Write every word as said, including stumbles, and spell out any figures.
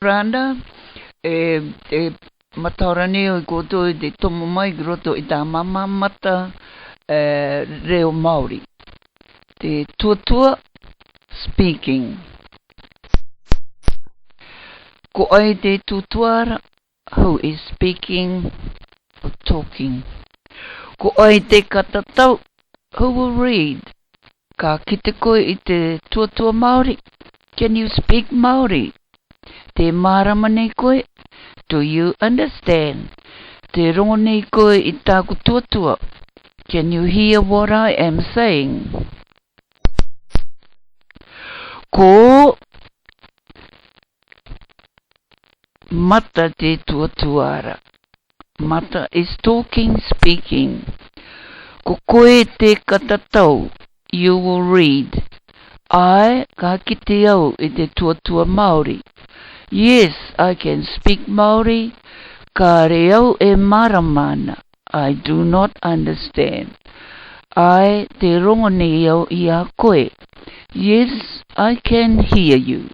Rana, e, e, mataora nei au koutou te tomo mai ki roto i tā māmā mata, e, reo Māori. Te tuatua, speaking. Ko ai te tuatuara, who is speaking or talking. Ko ai te ka tatau, who will read. Ka kite koe i te tuatua Māori? Can you speak Māori? Te mārama nei koe? Do you understand? Te rongo nei koe i tāku tuatua? Can you hear what I am saying? Ko mata te tuatuara. Mata is talking, speaking. Ko koe te ka tatau, you will read. Āe, ka kite au i te tuatua Māori. Yes, I can speak Māori. Kāre au e mārama ana. I do not understand. Āe, te rongo nei au i a koe. Yes, I can hear you.